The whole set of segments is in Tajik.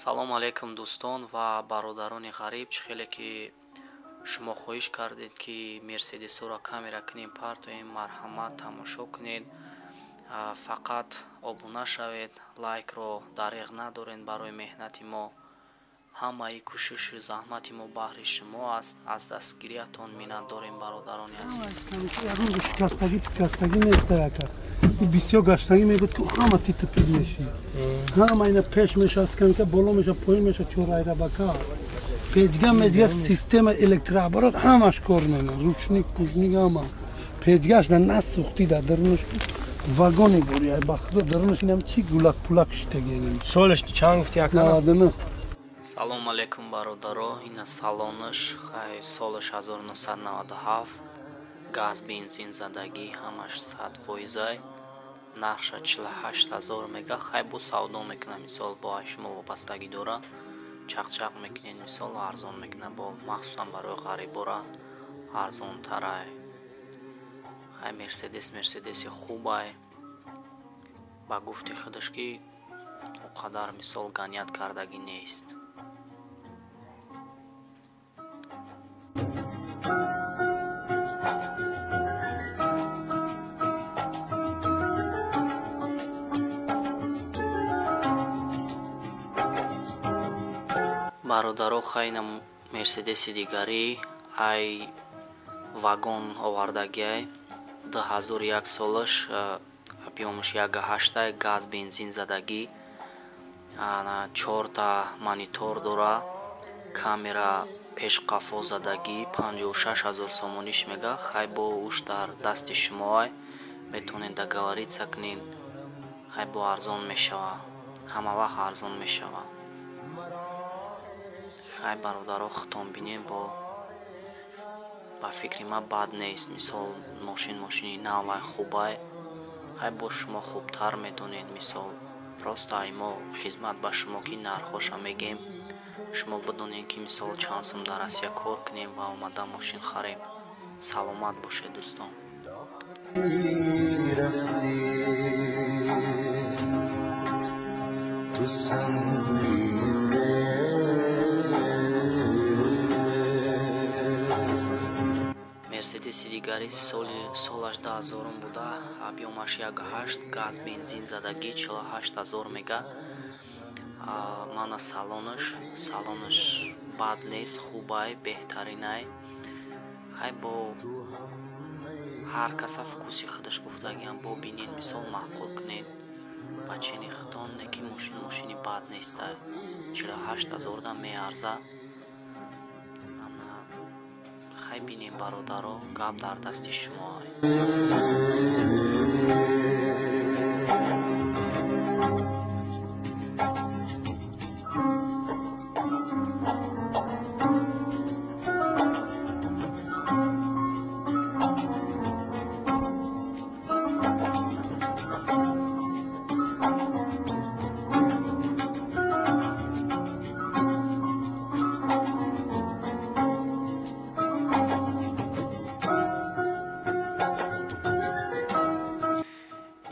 Салом алейкум, дӯстон ва бародарони ғариб. Чӣ хеле ки шумо хоҳиш кардед, ки мерседесҳоро камера кунем, партоем, марҳамат, тамошо кунед. Фақат обуна шавед, лайкро дареғ надоред. Барои меҳнати мо, ҳамаи кӯшишу заҳмати мо баҳри шумо аст. Аз дастгириятон миннат дорем, бародарони азиз. Шикастагӣ пикастагӣ нест, ака. Бисёр гаштагӣ мегӯд, ки ҳама титу пир меши, ҳама ина пеш меша, сканка боло меша, поин меша, чорайрабака, печга мечга, система электроаппарат ҳамаш кор мена, ручник пушник ҳама печгаш да насӯхти, да дарунаш вагони бури, ай ба худо, дарунаш инам чи гулак пулак шитаги. Солаш чанд гуфти, ака? 99. Салом алейкум, бародаро. Ина салонаш. Хай, солаш 1997, газ бензин задагӣ, ҳамаш 100 фоизай. Нархша 48 000 мега. Хай, бо савдо мекунам, мисол, бо шумо вобастагӣ дора, чақчақ мекунед, мисол, арзон мекунам. Бо махсусан барои ғарибора арзонтарай. Хай, мерседес, мерседеси хубай. Ба гуфти худаш, ки о қадар, мисол, ганият кардагӣ нест. Бародаро, хайна мерседеси дигарӣ ай вагон овардагиай, 2001 солаш, объём аш 1,8-ай, газ бензин задагӣ, чорта монитор дора, камера пешқафо задагӣ. 56 000 сомониш мега. Хай, бо уш дар дасти шумоай, метавонед договориться кунед. Хай, бо арзон мешава, ҳама вақт арзон мешава. Хай, бародаро, худтон бинед. Бо ба фикри ман бад нест, мисол, мошин мошини навай, хубай. Хай, бо шумо хубтар медонед, мисол, просто ай мо хизмат ба шумо, ки нархҳоша мегем, шумо бидонед, ки, мисол, чанд сум дар Россия кор кунем ва омада мошин харем. Саломат бошед, дӯстон. تو سنگین. Мерседеси дигари солаш 2000-ум буда, объём аш 1,8, газ бензин задагӣ, 48 000 мега. Мана салонаш. Салонаш бад нест, хубай, беҳтаринай. Хай, бо ҳар каса вкус и худаш гуфтагиам, бо бинед, мисол, маъқул кунед ба чини худтон. Не ки мошин мошини бад нестай, 48 000-да меарза. Хай, бинем, бародаро, гап дар дасти шумоай.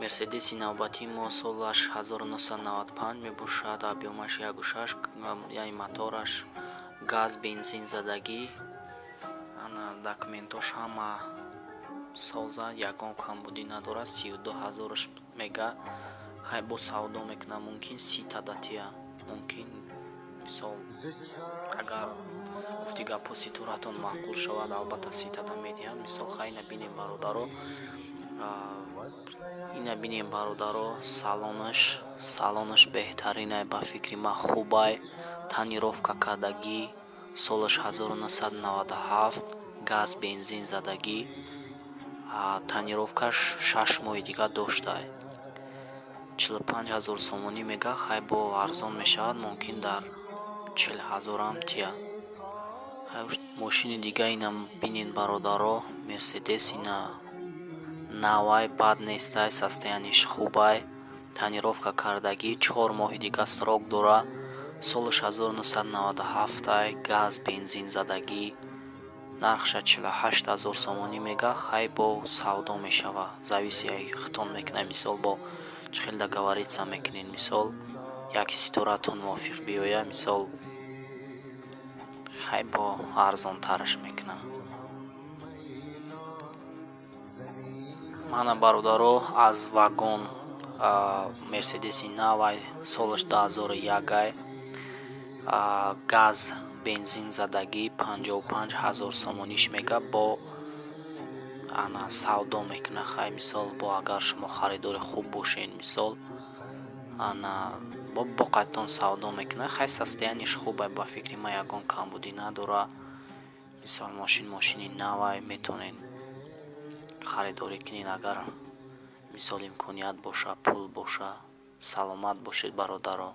Мерседеси навбатии мо солаш 1995 мебошад, объём аш 1,6, яъне мотораш газ бензин задагӣ. Ана документош ҳама соза, ягон камбудӣ надорад. 32 000-аш мега. Хай, бо савдо мекунам, мумкин 30-та датия, мумкин, мисол, агар гуфти гапҳо ситуратон маъқул шавад, албатта 30-та медиҳад, мисол. Хай, ина бинем, бародаро, ина бинем, бародаро, салонаш. Салонаш беҳтаринай, ба фикри ман хубай, тонировка кардагӣ, солаш 1997, газ бензин задагӣ, тонировка ш 6 моҳи дига доштай. 45 000 сомонӣ мега. Хай, бо арзон мешавад, мумкин дар 40 000-ам тия. Мошини дига инам бинед, бародаро, мерседес, ина навай, бад нестай, состояние ш хубай, тонировка кардагӣ, 4 моҳи дига срок дора, солаш 1997-ай, газ бензин задагӣ, нархша 48 000 сомонӣ мега. Хай, бо савдо мешава, зависит ай худтон мекунад, мисол, бо чӣ хел договориться мекунед, мисол, Яки ситоратон мувофиқ биёяд, мисол, хай, бо арзонтараш мекунам. Мана, бародаро, аз вагон Мерседеси навай, солаш 2001-ай, газ, бензин задагӣ, 55 ҳазор сомониш мега, бо ана савдо мекуна. Хай, мисол, бо агар шумо харидори хуб бошед, мисол, ана бо боқайтон савдо мекуна. Хай, состояние ш хубай, ба фикри ман, ягон камбудӣ надора. Мисол, мошин мошини навай, метавонед харидорӣ кунед, агар, мисол, имконият боша, пул боша. Саломат бошед, бародаро.